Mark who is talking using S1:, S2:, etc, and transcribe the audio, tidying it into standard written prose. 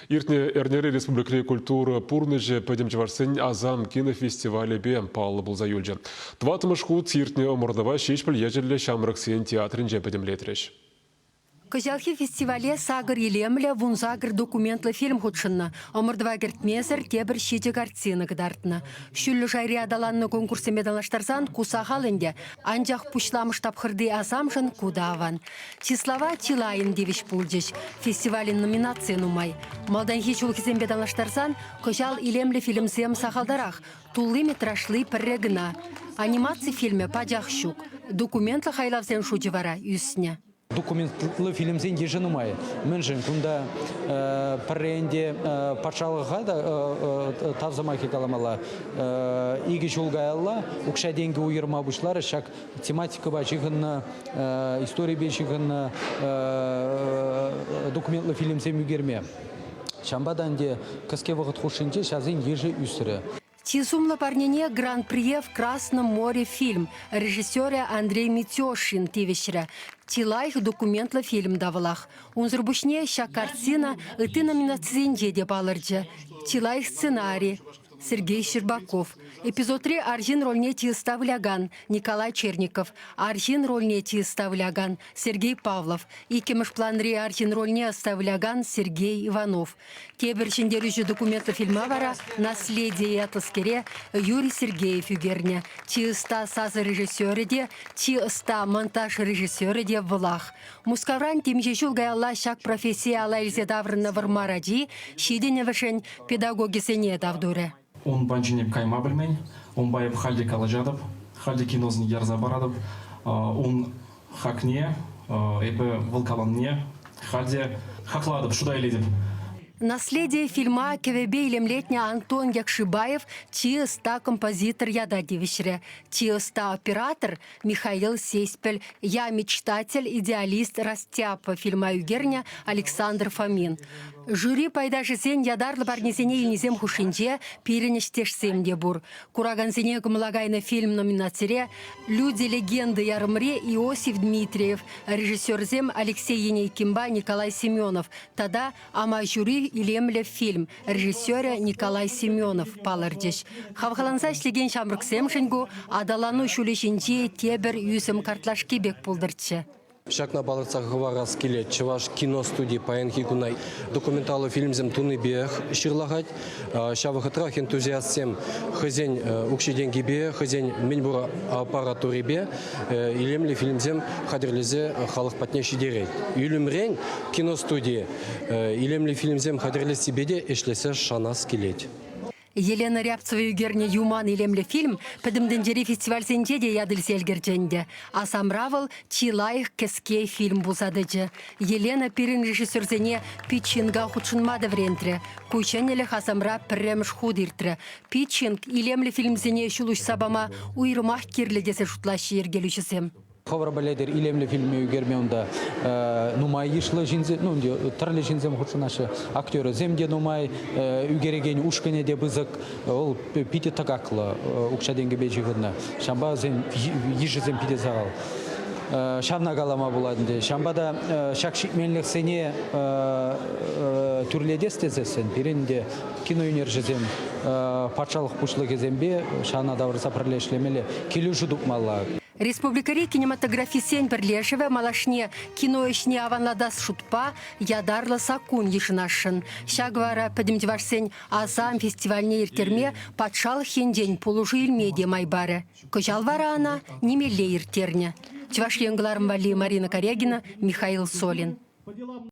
S1: Иртнӗ эрнере республикӑри культура пурнӑҫӗ пӗтӗм чӑвашсен Асам кинофестивалӗпе паллӑ пулса юлчӗ. Тӑваттӑмӗш хут иртнӗ ӑмӑртӑва Ҫеҫпӗл ячӗллӗ ҫамрӑксен театрӗнче пӗтӗмлетрӗҫ.
S2: Кӑҫалхи фестивале сакӑр илемлӗ, 18 документлӑ фильм хутшӑннӑ. Ӑмӑртӑва кӗртмесӗр тепӗр ҫичӗ картина кӑтартнӑ. Ҫӳллӗ шайри аталаннӑ конкурссемпе танлаштарсан ку сахал ӗнтӗ. Анчах пуҫламӑш тапхӑрти асамшӑн ку та аван. Чыслава чылайӑн тивӗҫ пулчӗҫ. Фестивалӗн номинацийӗ нумай. Малтанхи ҫулхисемпе танлаштарсан кӑҫал илемлӗ фильмсем сахалтарах, тулли метражли пӗрре кӑна. Анимаци фильмӗ пачах ҫук. Документлӑ хайлавсен шучӗ вара ӳснӗ.
S3: Документлӑ фильмсен йышӗ нумай. Мӗншӗн кунта пӗрре ӗнтӗ патшалӑха та тав сӑмахӗ каламалла. Икӗ ҫул каялла укҫа-тенкӗ уйӑрма пуҫларӗҫ ҫак тематикӑпа ҫыхӑннӑ, историпе ҫыхӑннӑ документлӑ фильмсем ӳкерме. Ҫавӑнпа та ӗнтӗ кӗске вӑхӑт хушшинче ҫавсен йышӗ ӳсрӗ.
S2: Чи сумлӑ парнене Гран-прие в Красном море фильм режиссерӗ Андрей Митешин тивӗҫрӗ. Чи лайӑх документлӑ фильм та вӑлах. Унсӑр пуҫне ҫак картина ытти номинацисенче те палӑрчӗ. Чи лайӑх сценари, Сергей Щербаков. Эпизодри арҫын рольне чи ӑста вылякан Николай Черников, арҫын рольне чи ӑста вылякан Сергей Павлов, иккӗмӗш планри арҫын рольне ӑста вылякан Сергей Иванов. Тепӗр ҫӗнтерӳҫӗ документлӑ фильма вара «Наследие» ятлӑскере Юрий Сергеев ӳкернӗ. Чи ӑста сасӑ режиссерӗ те, чи ӑста монтаж режиссерӗ те вӑлах. Мускавран темиҫе ҫул каялла ҫак профессие ала илсе таврӑннӑ Вӑрмар ачи ҫитӗнӗвӗшӗн педагогӗсене тав турӗ.
S4: Ун панчине кайма пӗлмен, унпа эп халь те калаҫатӑп, халь те киносене ярса паратӑп. Ун хакне эпӗ вӑл каланине халь те хаклатӑп, шута илетӗп.
S2: «Наследие» фильма кӗвӗпе илемлетнӗ Антон Якшибаев чи ӑста композитор ята тивӗҫрӗ. Чи ӑста оператор Михаил Сеспель, «Я мечтатель, идеалист Растяпа» фильма ӳкернӗ Александр Фомин. Жюри пайташӗсен ятарлӑ парнесене илнисем хушшинче пирӗн ӗҫтешсем те пур. Куракансене кӑмӑла кайнӑ фильм номинацире «Люди-легенды» ярӑмри Иосиф Дмитриев, режиссерсем Алексей Енейкинпа Николай Семенов тата Амаҫури илемлӗ фильм режиссерӗ Николай Семенов палӑртӗҫ. Хавхаланса ӗҫлекен ҫамрӑксемшӗн ку аталану ҫулӗ ҫинчи тепӗр ӳсӗм картлашки пек пултӑрччӗ.
S5: Ҫакна палӑртса хӑварас килет. Чӑваш киностуди паянхи куна документаллӑ фильмсем тунипех ҫырлахать. Ҫав вӑхӑтрах энтузиастсем хӑйсен укҫи-тенкипе, хӑйсен мӗнпур аппаратурипе илемлӗ фильмсем хатӗрлесе халӑх патне ҫитерет. Ӳлӗмрен киностуди илемлӗ фильмсем хатӗрлессипе те ӗҫлесе шанас килет.
S2: Елена Рябцева ӳкернӗ «Юман» илемлӗ фильм пӗтӗм тӗнчери фестивальсенче те ят илсе ӗлкӗрчӗ ӗнтӗ. Асамра вӑл чи лайӑх кӗске фильм пулса тӑчӗ. Елена пирӗн режиссерсене питчинга хутшӑнма та вӗрентрӗ. Ку ҫӗнӗлӗх асамра пӗрремӗш хут иртрӗ. Питчинг илемлӗ фильмсене ҫул уҫса пама уйрӑмах кирлӗ тесе шутлаҫҫӗ йӗркелӳҫӗсем.
S3: Хӑвӑр пӗлетӗр, илемлӗ фильме ӳкерме унта нумай йышлӑ ҫынсем, ну, тӗрлӗ ҫынсем хутшӑнаҫҫӗ. Актерӗсем те нумай, ӳкерекен ушкӑнӗ те пысӑк. Вӑл питӗ тӑкаклӑ укҫа-тенкӗпе ҫыхӑннӑ. Ҫавӑнпа вӗсен йышӗсем питӗ сахал. Ҫавна калама пулать ӗнтӗ. Ҫавӑнпа та ҫак ҫитменлӗхсене тӳрлетес тесессӗн пирӗн те киноӳнерҫӗсем патшалӑх пуҫлӑхӗсемпе ҫавна тавӑрса пӗрле ӗҫлемелле, килӗшӳ тупмалла.
S2: Республикӑри кинематографистсен пӗрлешӗвӗ малашне кино ӗҫне аванлатас шутпа ятарлӑ саккун йышӑнасшӑн. Ҫакӑ вара пӗтӗм чӑвашсен Асам фестивальне ирттерме патшалӑх енчен пулӑшу илме те май парӗ. Кӑҫал вара ӑна нимелле ирттернӗ. Чӑваш Ен кӑларӑм валли Марина Карягина, Михаил Солин.